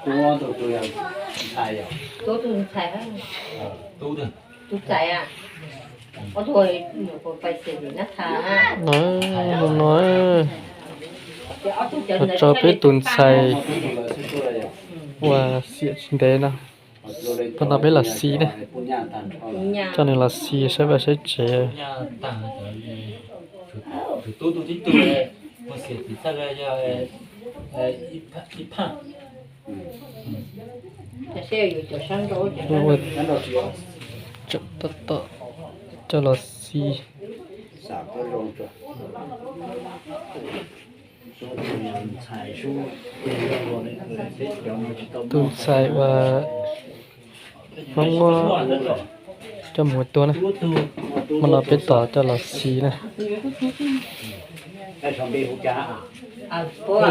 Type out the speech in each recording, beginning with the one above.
Tub tus ntxhais, tus ntxhais, tus ntxhais, no, tso peb tus ntxhais uas xiam tsis ntev no, tau no peb los xis ne. Coj nws los xis saib vaj saib tsev. Coj los xis. Tus ntxhais uas Hmoob muab coj mus tua na, hmo no peb tos coj los xis na.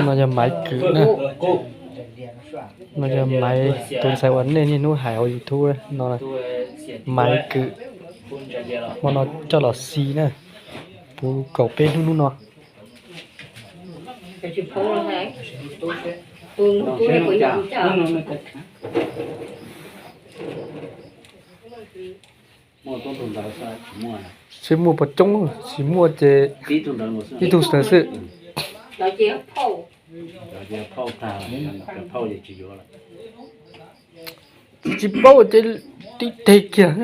No yog Maiv Kwm na. No yog Maiv, tus ntxhais uas nej niaj hnub hais hauv YouTube no, Maiv Kwm. Hmo no coj los xis na, puv kaum peb hnub hnub no. Tsis muaj pom coob, tsis muaj ces ib tug ntawd xwb. Tsis paub ces tib teg kiag.